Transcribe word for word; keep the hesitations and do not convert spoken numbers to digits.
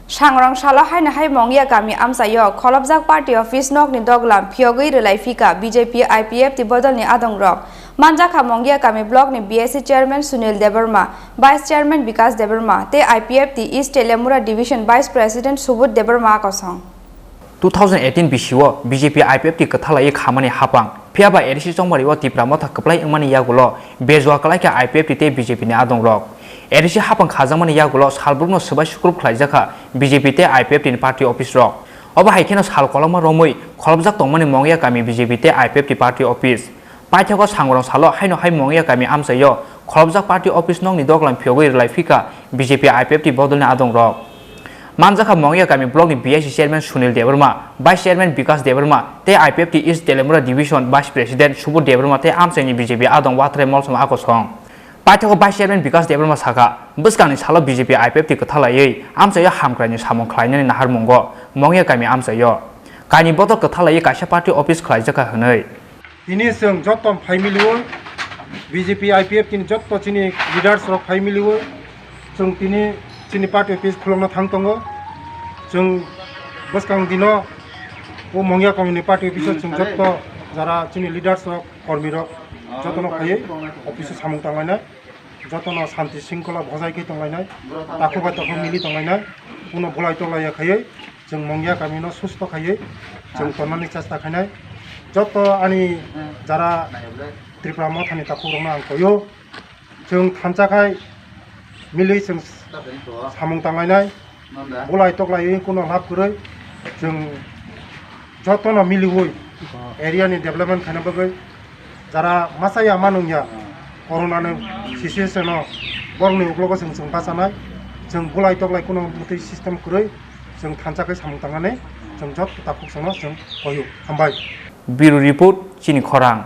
Sangrong salo haino hai Mongya kami amchaio kholopjak party office nokni doglam phiyogwi rwlai phika B J P I P F T bodolni adongrok. Manjakha Mongya kami blockni B S C chairman Sunil Debbarma, vice chairman Bikas Debbarma tei I P F T East Telemura division vice president Subodh Debbarma kosong. Two thousand eighteen bisio B J P I P F T kwthalaiwi khamani hapang. Phiyaba A D C chongmario Tipra motha kwplai wngmani yagulo bejua kwlaikha I P F T tei B J P ni adongrok. A D C hapang khajakmani yagulo salbrumno swbai sukrup khlaijakha B J P tei I P F T ni party office rok. Obo hai kheno sal kolokma romwi kholopjak tongmani Mongya kami B J P tei I P F T party office. Paithago Sangrong salo haino hai Mongya kami amchaio kholopjak party office nokni doglam phiyogwi rwlai phika B J P I P F T bodolni adongrok. Manjakha Mongya kami blockni B S C chairman Sunil Debbarma, vice chairman Bikas Debbarma tei I P F T East Telemura division vice president Subodh Debbarma tei amchaini B J P adong Watrai Molsom akosong. Paithago vice chairman Bikas Debbarma sakha, bwskangni salo B J P I P F T kwthalaiwi amchaio hamkraini samung khlainani naharmungo Mongya kami amchaio kaini bodol kwthalaiwi kaisa party office khlaijakha hwnwi. Tini chwng joto phai miliwi B J P I P F T ni joto chini leaders rok phai miliwi chwng tini chini party office khulokna thang tongo. Chwng bwskang dino o Mongya kami ni party office o chwng joto jara chini leaders rok, kormi rok jotono phaiwi office o samung tanglainai, jotono santi singkhola bojai khe tonglainai, takhuk bai takhuk mili tonglainai, kuno bulai toklaiya khaiwi chwng Mongya kami no susto khaiwi chwng tongnani chesta khainai. Joto ani jara Tripura mothani takhuk rokno ang koyo, chwng thansa khai milwi chwng samung tanglainai, bulai toklaiwi kuno lab kwrwi chwng jotono miliwi area ni development khaina bagwi jara masa ya manung ya corona ni situation o borokni uklogo chwng chwng bachanai, chwng bulai toklai kuno mwtwi system kwrwi chwng thansa khai samung tangnani chwng joto takhuk chwngno chwng koyo. Hambai. Bureau Report, Chini Khorang.